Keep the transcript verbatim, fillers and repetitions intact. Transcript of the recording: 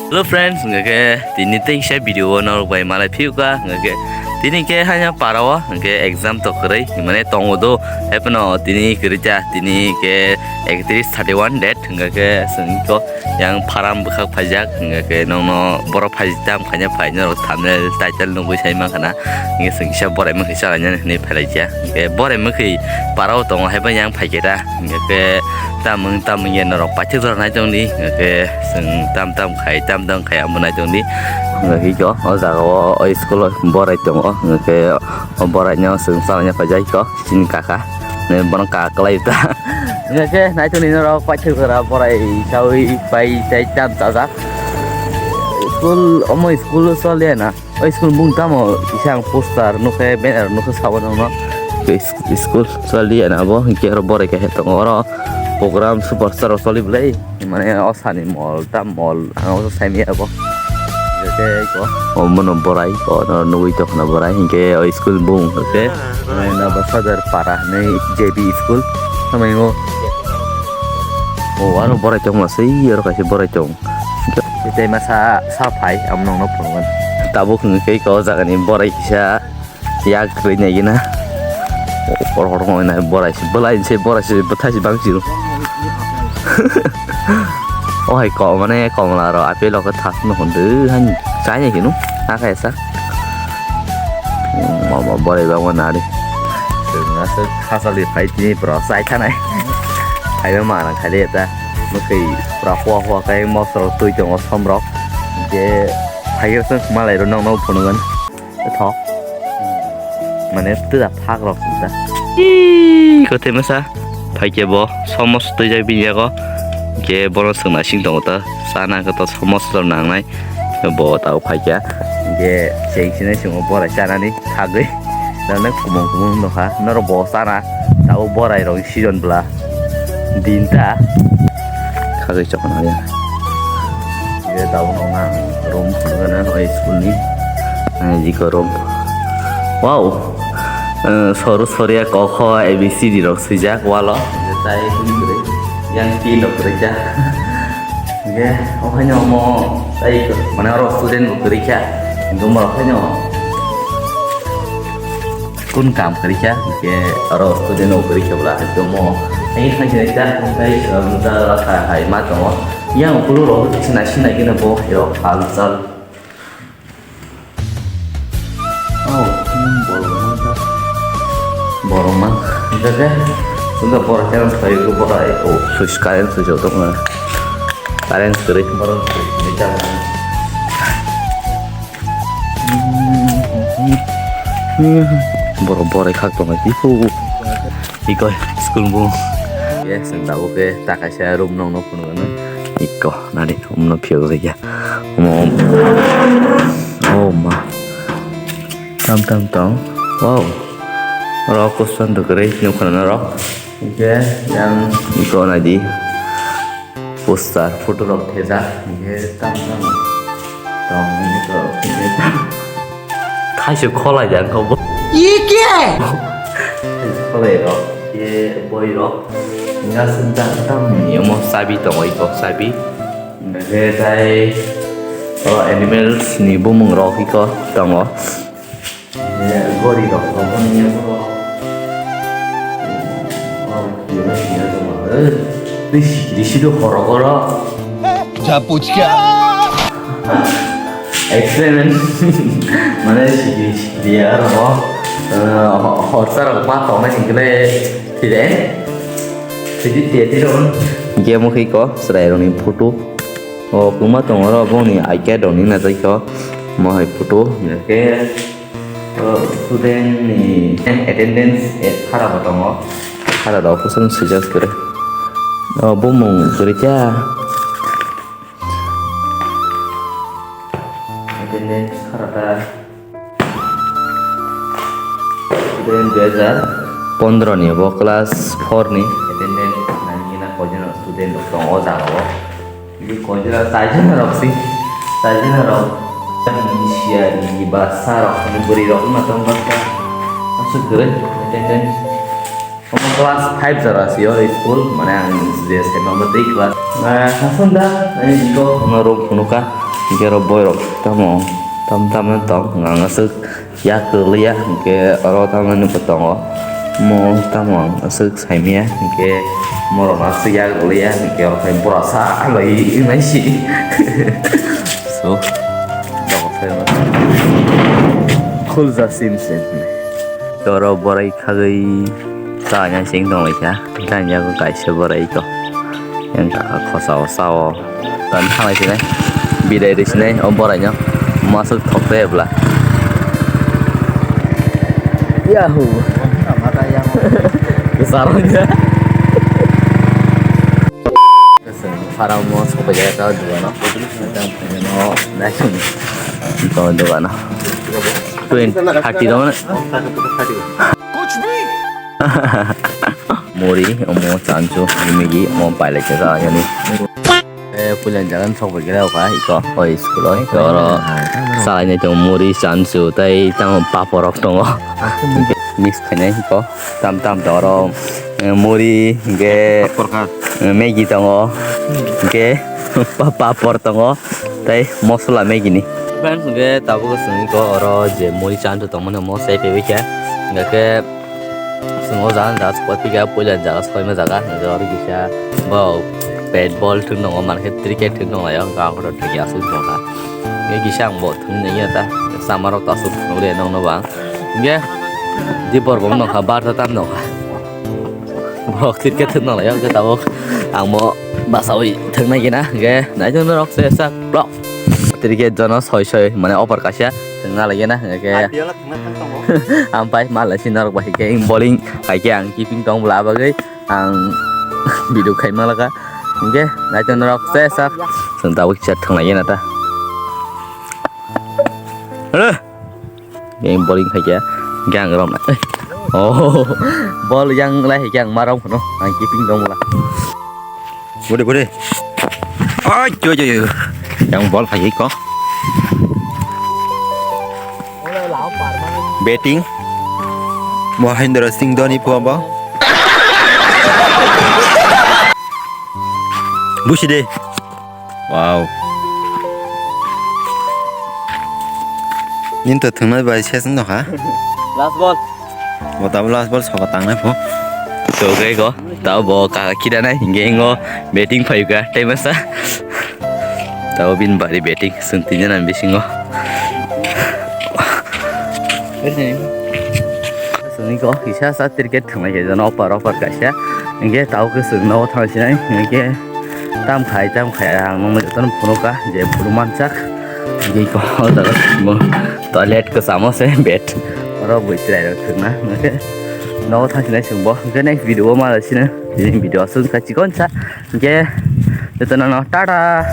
Hello friends, hingke tini teisa video o norok bai malai phiuka, hingke tini ke hanya para o hingke exam to kwrwi, mane tongo do, hepno tini kwrwi cha, tini ke ekatris thirty one date, hingke sengko yang pharam bwkhak phaijak, hingke nongno borok phai tam khaina phai norok thumbnail title nugwi sai mankha na. Hingke chwng kisa borai mwkhwi chalainani hinwi phailaikha. Hingke borai mwkhwi parao tongo, haiba yang phaikhe ta. Hingke tamung tamung ya norok paithak jora nai tongdi. Hingke chwng tam tam khai, tam tam khai amo nai tongdi. Hingke hiko o jaga o, o school o borai tongo. Hingke o borai no chwng chalaina phaijak hiko. Chini kaka, ne bono kaka kwlai ta. Hingke naitoni norok paithak jora borai sawi pai tai tam chajak. School, omo school choliya na. O school bung tamo kisa ang poster nukhe, banner nukhe sabo nongno. School choliya na bo, hingke oro borai kaisa tongo. Oro program superstar rok choli bolai. Mane o sani mol, ta mol, ang o sai maya bo. Jete ko. O mono borai, o no nugui tongna borai, hingke o school bung, hingke. Mane na ba sadar para hinui J B school. Samai ngo. O aro borai tongma sei, aro kaisa borai tong. Tei masa sa phai, amo nongno phunukgwi. Tabuk hingke o jagani borai kisa. Yak kwrwi nai gina. Hor hor hor nai borai se, belai se borai se, bwthai se bang siro. O hai ko mane komla ro apple o khe thas no hwndu han chai nai kinu. Ha khe sa. Mama borai bang ma nari. Sengna se khasali phai tini bro chai thanai. Phai ma mana khali eta. Mukhi pura hua hua kai mosro tui tongo somrok. Je phai se malai ro nong nong phunukgwi. Thok. Mane tida phak rok da. Ii, kote masa. Phaikhe bo somos twijak bini yago. Ke bono swngna sing tongo ta. Sana khe to somos rok nangnai. Bo tao phaikha. Ke sing sini sing bo borai chanani thagwi. Nang kumung kumung nokha. Noro bo sana. Tao borai rok season bla. Dinta. Khagwi chokna ya. Ye tabo nang room khulgana oi school ni. Ang jiko room. Wow. Eh, soru soria kokho A B C D rok swijak walo. Tai kuni kore. Yang ti lok kore ja. Ye, okhanya mo tai ko mana ro student bo kore ja. Gumar okhanya. Kun kam kwrwi kha, hingke oro student rok kwrwi kha bwla, hingke omo hai thang khe ta, tei, um, da, da, hai, hai, ma tongo. Yang pulu rok se nai, se nai khe bo, yo, hal, chal. Oh, hmm, borok mang kha. Borok mang kha. Hingke, hingke borok khe ang sai khe borok, oh, switch current switch rok tongma. Current kwrwi khe borok switch ni jagao. Borok borai khak tongma twi phu. Ikoi school bo. Yes, ang tabuk khe ta kaisa room nongno phunukgwi. Iko nari umno phiyok rwya. Omo om. Oh ma. Tam tam tong. Wow. Rok kuson dugre nukha na rok. Oke, yang iko nadi. Poster, photo rok thejak, hingke tam tam tong, hingke to, hingke tam. Khaisuk kholai jak kho bo. Ye kya hai? Khaisuk kholai rok, ye boi rok, hingke aswk tam tam ni omo chabi tongo, iko chabi. Hingke tai, o animals ni bumung rok iko tongo. Eh, gori rok, rok, rok, rok. Oh, kira, kira, rok, eh. Tei sikiri sido horok, horok. Ja puchka. Experiment. Mane sikiri, sikiri ya, rok. Eh, ho-, horsa rok ma tong na sikile. Tide. Tide, tide, tide, on. Game khe ko, serai rok ni photo. O, kuma tong oro boni I Q rok ni na jai ko. Mo hai photo, ke. O, student ni attendance, eh, khara bo tongo. Khara rok kusung swijak kwrwi. O, bumung kwrwi kha. Attendance khara ta. Student dui hajar pondro ni bo class four ni. Attendance nangina koi jona student rok tongo o jaga o. Bini koijora chaijona rok si, chaijona rok. Siyari basa rok, bwrwi rok wngma tong basa. Aswk kwrwi, attendance. Omo class five jora si o school, mane ang je saima motwi class. Na, hasan da, ani jiko, omo room phunukha. Hingke oro boirok tamo tam tam tong, ang aswk yak kwrwliya, hingke oro tamani bo tongo. Mo tamo ang aswk saimaya, hingke morok aswk yak kwrwliya, hingke oro khe bura sa bai wngnaisi. So, tongo khe khulja sim sim. Oro borai khagwi. Chaya sing tong lai kha. Tang yago kaisa borai ko. Yang kaka khosa o sao. Tan thalai sinai. Bidai ri sinai o borai no. Masuk thok te bla. Yahoo. Besar aja. Faramo sopai jaya ta dugano. Dugano. Twenty, thirty dong na. Muri, omo chanchu, migi, omo pailai khe sa yani. Eh, puila jagan sok bai khe rao kha, iko, oi school o, iko oro. Salai nai tongo muri, chanchu, tai tamo papor rok tongo. Mix khainai iko, tam tam tongo oro. Eh, muri, hingke, eh, Maggi tongo, hingke, pa-, papor tongo, tai mosola Maggi ni. Friends, hingke tabuk chwng iko oro je muri chanchu tongmani omo sai phaibai khe, hingke. Chwng o jaga jaga sokphaikha, puila jaga sokphaima jaga, hwnkhe oro kisa bo bat ball thwng tongo, mankhe cricket thwng tongo, ayang kha, ang kotor thwngya aswk tongkha. Hwnkhe kisa ang bo thwngwi naiya ta, chamarok ta aswk phunukliya nokno bo ang. Hwnkhe dipor bo nokha, bar ta tam nokha. Borok cricket thwng tonglaiya, hwnkhe tabuk ang bo basaui thwngna gina, hwnkhe naitongnorok se sak vlog. Cricket jono soi soi, mane, offer kaisa thwngna laiya na, hwnkhe. Ang pai ma lai si norok bai khe bowling khai khe ang keeping tong bwla bagwi ang video khai ma laka. Hingke naitong norok se sak chwng tabuk kisa thwng lai na ta. Halo. Yang bowling khai khe hingke ang rom na. Oh, ball yang lai khe ang ma rom khno ang keeping tong bwla. Budi, budi. Oi, jo, jo, jo. Yang ball khai ko. Batting. Mahendra Singh Dhoni po abo. Busi de. Wow. Ninto thwngnai bai ses no ha. Last ball. Bo tabuk last ball soka tangnai pho. So, khe ko, tabuk bo kaka khidanai, hingke hingo batting phaikha, tei masa. Tabuk bini bari batting, chwng tinjana bisingo. Chwngni ko kisa sa cricket thwnglai khe jano opar opar kaisa. Hingke tabuk khe chwng nogo thangsinai, hingke tam khai, tam khai, ang nokno jotono phunukha je phuru manchak. Hingke ko o jaga bo. Toilet kwchamo se bed. Oro bwi chwrai rok thwkna. Hwnkhe nogo thang sinai chwng bo. Hwnkhe next video o ma sino. Tini video aswk wngkha chikon sa. Hwnkhe jotono no tata.